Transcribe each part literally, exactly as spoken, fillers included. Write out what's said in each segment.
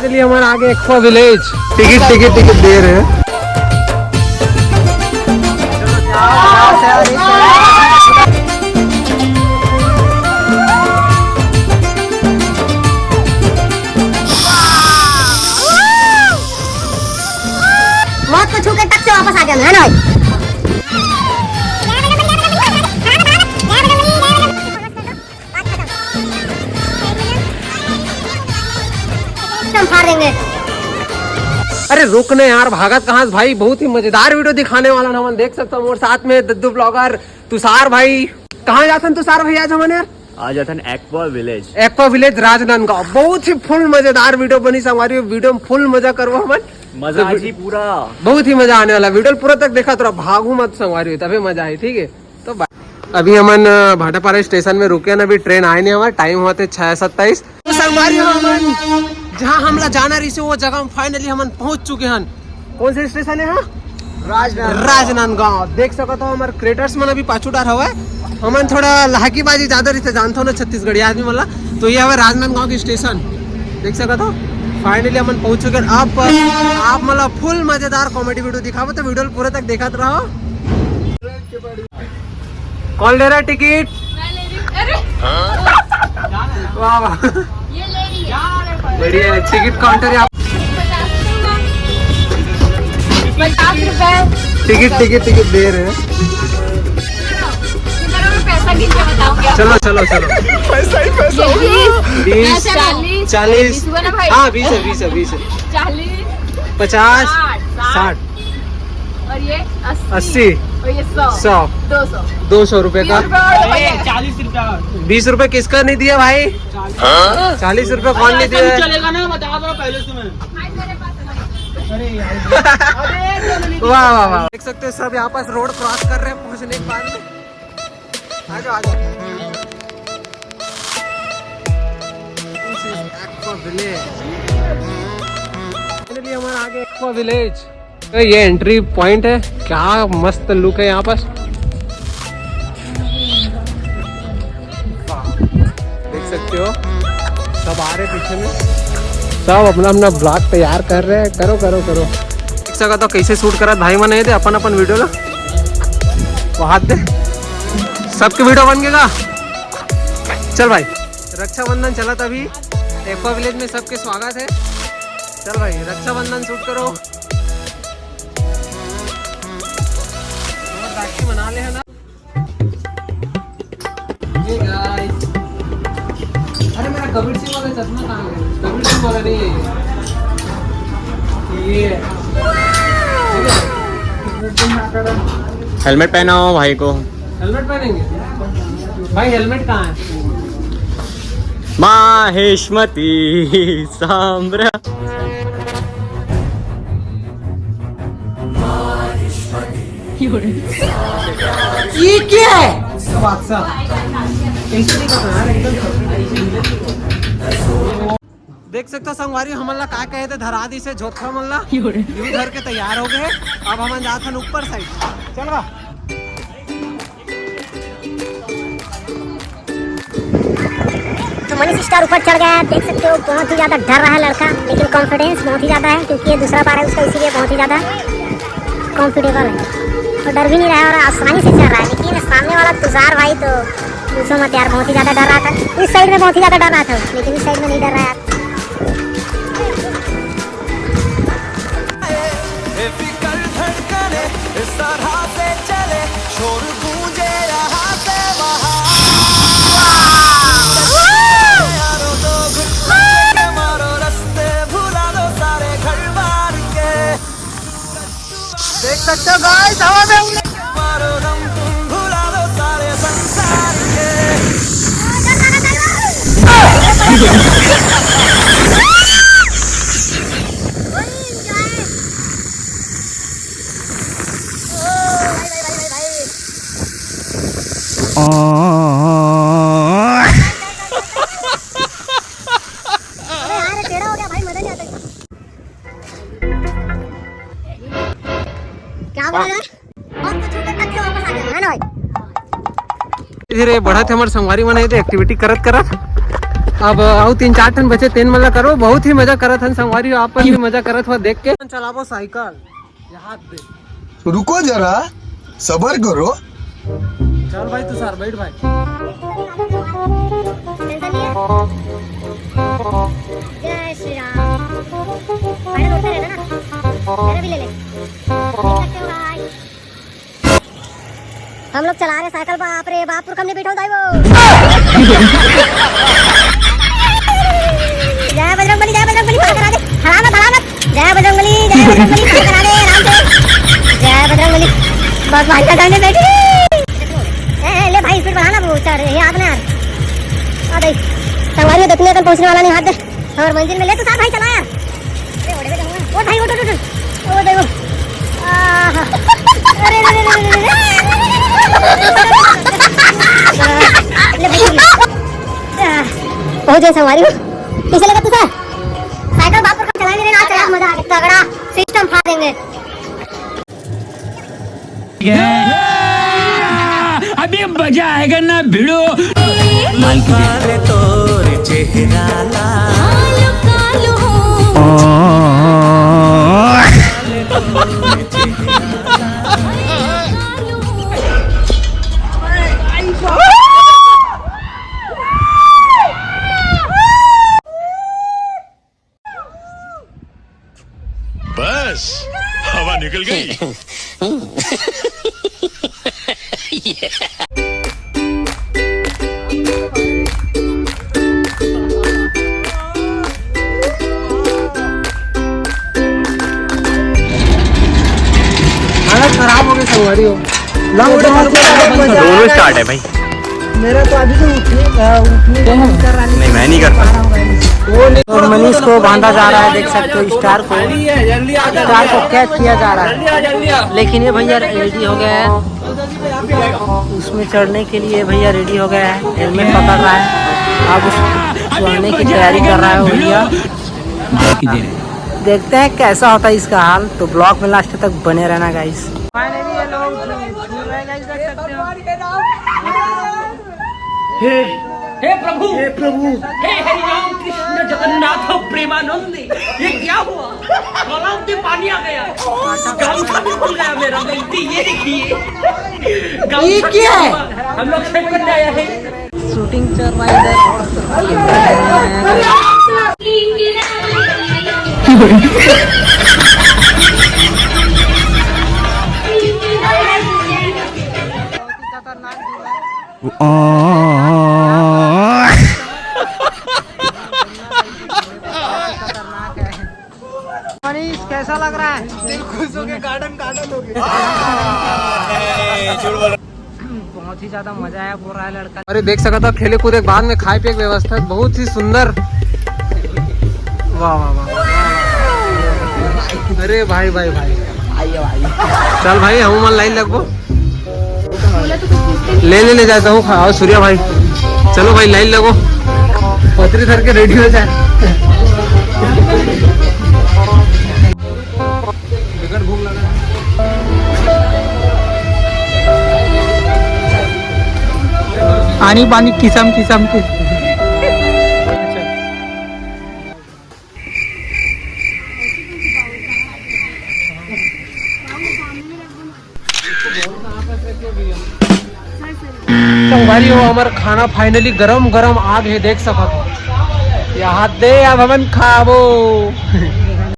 चलिए, हमारा आगे aqua village. Ticket, ticket, ticket दे रहे हैं। मौत को छू के टक से वापस आ गया मैं, है ना भाई? एकदम फाड़ देंगे। अरे रुक ने यार, भागत कहाँ से भाई? बहुत ही मजेदार वीडियो दिखाने वाला ना हमन। देख सकते हो मोर साथ में दद्दू ब्लॉगर, तुषार भाई। कहाँ जाथन तुषार भाई आज हमन यार? आज जाथन aqua village. Aqua village Rajnandgaon. बहुत ही फुल मजेदार वीडियो बनी संगवारी, वीडियो में फुल मजा करबो हमन। मजा तो आ जी पूरा। बहुत ही मजा आने वाला, वीडियो पूरा तक देखा, थोड़ा भागू मत संगवारी, तबे मजा आए, ठीक है? तो बा-, अभी हमन, अ, भाटापारा स्टेशन में रुके हैं, अभी ट्रेन आए नहीं हमारा, टाइम हुआ थे छः सत्ताईस। तो संगवारी हो हमन, जहाँ हमला जाना रही से वो जगह हम फाइनली हमन पहुँच चुके हैं। कौन से स्टेशन है यहाँ? राजनांदगांव। राजनांदगांव। देख सकत हो हमर क्रिएटर्स मन अभी पाछू डार हवय। हमन थोड़ा लहाकीबाजी ज्यादा रहिथे, जानथो ना छत्तीसगढ़िया आदमी मन ला। तो ये हवय राजनांदगांव के स्टेशन, देख सकत हो। फाइनली हमन पहुंच चुके हैं। अब आप मन ला फुल मजेदार कॉमेडी वीडियो दिखाबो, तो वीडियो ल पूरा तक देखत रहो। कौन ले रहा है टिकट? मैं ले रही हूँ। अरे, वाह वाह, ये ले रही है। बढ़िया है। टिकट काउंटर है आप। पचास रुपए। टिकट, टिकट, टिकट दे रहे हैं। किधर में पैसा गिन के बताऊंगी आपको। चलो, चलो, चलो। पैसा ही पैसा ये होगा। बीस, बीस, ऐसे ना। चालीस, चालीस। बीस हुआ ना भाई? हाँ, बीस है, बीस है, बीस है। चालीस, पचास, साठ, साठ। साठ। और ये अस्सी। अस्सी। और ये सौ। सौ। दो सौ। दो सौ रुपए का। बीस रुपए और दो भैया। चालीस रुपया। बीस रुपए किसका नहीं दिया भाई? हाँ? चालीस रुपया कौन नहीं दिया? चलेगा ना, बता दो पहले से मैं। अरे यार। वाह, वाह, वाह। देख सकते हैं सब यहाँ पास रोड क्रॉस कर रहे हैं पहुंचने के बाद में। आ जाओ, आ जाओ। This is Aqua Village। Finally हमारा आ गया एक्वा विलेज। तो ये एंट्री पॉइंट है, क्या मस्त लुक है यहाँ पर। देख सकते हो सब आ रहे पीछे में, सब अपना अपना ब्लॉग तैयार कर रहे हैं। करो, करो, करो। देख सकते हो कैसे शूट करा भाई मन, ये दे अपन अपन वीडियो ला। वो हाथ दे, सबके वीडियो बन गएगा। चल भाई, रक्षाबंधन चला था अभी, एक्वा विलेज में सबके स्वागत है। चल भाई, रक्षाबंधन शूट करो। राखी मना ले है ना। Hey guys, अरे मेरा कबीर सिंह वाला चश्मा कहाँ गया? कबीर सिंह वाला नहीं है ये। ये। हेलमेट पहनाओ भाई को। हेलमेट पहनेंगे भाई, हेलमेट कहाँ है? माहेश्मती सांब्रा। ये क्या है? बादशाह। ऐसे नहीं करना यार, एकदम। देख सकते हो संगवारी, हमन ला का कहे थे, धरा दी से झोथरा मन ला। यूं धर के तैयार हो गए। अब हमन जात हन ऊपर साइड। चल बा। तो मनीष स्टार ऊपर चढ़ गया है, देख सकते हो बहुत ही ज़्यादा डर रहा है लड़का, लेकिन कॉन्फिडेंस बहुत ही ज़्यादा है क्योंकि ये दूसरा बार है उसका, इसीलिए बहुत ही ज़्यादा कॉन्फिडेबल है। तो डर भी नहीं रहा है और आसानी से चढ़ रहा है, लेकिन सामने वाला तुषार भाई तो पूछो मत यार, बहुत ही ज़्यादा डर रहा था। इस साइड में बहुत ही ज़्यादा डर रहा था, लेकिन इस साइड में नहीं डर रहा है यार। बेफिकर धड़कने इस तरह से चले, शोर गूंजे यहाँ से वहाँ। यारों तो घुटने मारो, रास्ते भुला दो सारे घर बार के। देख सकते हो गाइस, हवा में उड़े। मारो दम तुम, भुला दो सारे संसार के। अरे यार, टेढ़ा हो गया भाई, मजा नहीं आता। क्या बोला यार? और कुछ उधर तक से वापस आ गया, है ना भाई? धीरे बढ़त हे हमर संगवारी मन, ये एक्टिविटी करत करत। अब अउ तीन चार ठन बचे, तेन मन ला करो। बहुत ही मजा करत हन संगवारी हो, आप मन भी मजा करत हो देख के। चलाबो साइकिल, ये हाथ दे। रुको जरा, सबर करो। चल भाई तुषार, बैठ भाई। टेंशन नहीं है। जय श्री राम। भाई, रोता रहता ना, मेरा भी ले ले। देख सकते हो भाई। हम लोग चला रहे साइकिल, बाप रे बाप, पुरखम ने बैठो दाई वो। जय बजरंग बली, जय बजरंग बली, पार करा दे, हला मत, हला मत। जय बजरंग बली, जय बजरंग बली, पार करा दे आराम से। जय बजरंग बली, भगवान का सामने बैठी। ए, ए, ले भाई, स्पीड बढ़ा ना, वो चढ़, ये हाथ में यार। आ भाई, संगवारी हो, देखने का पहुंचने वाला नहीं, हाथ दे। और मंजिल में ले तो साथ भाई, चला यार। अरे, ओढ़े में तो हुआ। ओ भाई, उठ, उठ, उठ। ओ भाई, उठ। आहा। अरे, अरे, अरे, अरे, अरे। ले भाई, ले। आह, पहुंच गए संगवारी हो। कैसे लगा तुझे? साइकिल बाप पर चलाएंगे ना, चला, मजा आ गया। तगड़ा सिस्टम फाड़ देंगे। अभी मजा आएगा ना भिड़ो। काले तोर चेहरा ला। बस, हवा निकल गई। हालत खराब हो गई संगवारी हो। लॉकडाउन दोनों स्टार्ट है भाई। मेरा तो अभी तो उठने, अ, उठने का मन कर रहा नहीं। नहीं, मैं नहीं करता। वो नहीं, और मनीष को बांधा जा रहा है, देख सकते हो स्टार को, स्टार को कैच किया जा रहा है। लेकिन ये भैया रेडी हो गया है, उसमें चढ़ने के लिए भैया रेडी हो गया है, हेलमेट पकड़ रहा है, अब उस चढ़ने की तैयारी कर रहा है भैया। देखते हैं कैसा होता है इसका हाल, तो ब्लॉग में लास्ट तक बने रहना गाइस। फाइनली ये लोग झूल रहे हैं गाइस, देख सकते हो। हे, हे प्रभु, हे प्रभु, हे हरि राम कृष्ण जगन्नाथ प्रेमानंद, ये क्या हुआ? गला में पानी आ गया, गामछा भी खुल गया मेरा। गलती ये देखिए, ये गामछा क्या है? हम लोग सेट करने आया है। शूटिंग चल रहा है इधर। मनीष, कैसा लग रहा है? दिल खुश हो गया, गार्डन गार्डन हो गया। बहुत ही ज्यादा मजा आया, बोल रहा है लड़का। अरे देख सकत हो, खेले कूदे के बाद में खाए पिए के व्यवस्था बहुत ही सुंदर। वाह, वाह, वाह। अरे भाई, भाई, भाई। आइए भाई। चल भाई, हम मन लाइन लगबो। ले, ले, ले जाता हूँ, आओ सूर्या भाई। चलो भाई, लाइन लगो। पतरी धर के रेडी हो जाए। बिकट भूख लगा है। आनी पानी किसम किसम के। संगवारी हो, हमर खाना फाइनली गरम गरम आ गए, देख सकत हो। यहाँ दे, अब हमन खाबो।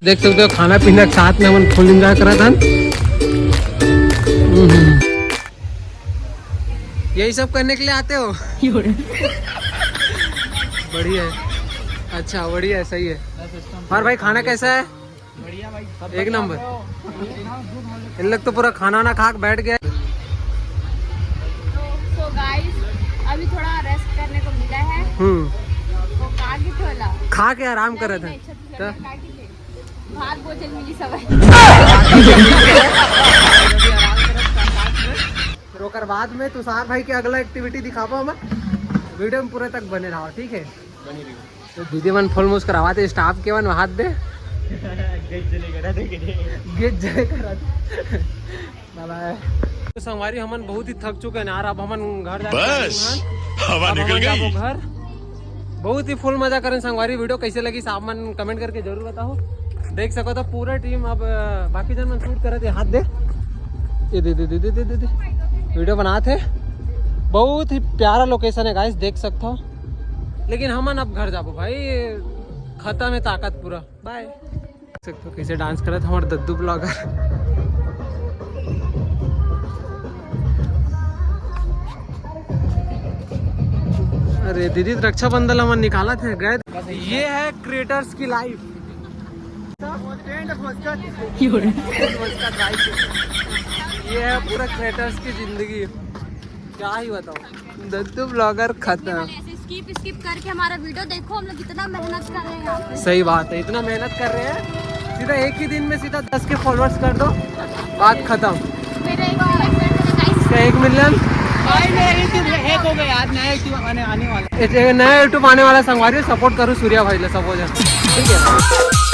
देख सकते हो, खाना पीना के साथ में हमन फुल एंजॉय करत हन। हम्म। यही सब करने के लिए आते हो? बढ़िया है। अच्छा, बढ़िया है, सही है। और भाई, खाना कैसा है? बढ़िया भाई, सब एक नंबर। इन लोग तो पूरा खाना ना खा के बैठ गया। तो सो गाइस, अभी थोड़ा रेस्ट करने को मिला है। हम्म। तो खा के थोड़ा खा के आराम कर रहे थे। नहीं, नहीं, छत्तीसगढ़ में खा के थे। भात भोजन मिली सब है। ओकर बाद में तुषार भाई के अगला एक्टिविटी दिखाबो हम। वीडियो में पूरे तक बने रहो, ठीक है? बने रहो। तो दीदी मन फुल मुस्कुरावत हे, स्टाफ के मन हाथ दे। गेट जले करा दे, गेट जले करा दे। बाय बाय। तो संगवारी, हमन बहुत ही थक चुके हैं यार, अब हमन घर जाके बस, हवा निकल गई। घर। बहुत ही फुल मजा करेन संगवारी। वीडियो कैसे लगिस आप मन कमेंट करके जरूर बताओ। देख सको तो पूरा टीम अब, अ, बाकी जन मन शूट करत हे। हाथ दे, ये दे दे दे दे दे दे दे। वीडियो बनात हे। बहुत ही प्यारा लोकेशन है गाइस, देख सकते हो। लेकिन हमन अब घर जाबो भाई, खत्म है ताकत पूरा। बाय। देख सकते हो कैसे डांस करत हमारे दद्दू ब्लॉगर। अरे दीदी, रक्षाबंधन हमन निकालत हे, गए। ये है क्रिएटर्स की लाइफ। ये है पूरा क्रिएटर्स की जिंदगी, क्या ही बताऊं। दद्दू ब्लॉगर खत्म। ऐसे स्किप स्किप करके हमारा वीडियो देखो, हम लोग कितना मेहनत कर रहे हैं यहाँ पे। सही बात है, इतना मेहनत कर रहे हैं, सीधा एक ही दिन में सीधा दस के फॉलोअर्स कर दो, बात खत्म। मेरे एक मिलियन फॉलोअर्स, गाइस। क्या एक मिलियन? भाई, मेरा YouTube हैक हो गया यार, नया YouTube आने, आने वाला है। एक नया YouTube आने वाला है, संगवारी, सपोर्ट करो सूर्या भाई ला, सब हो जाए, ठीक है।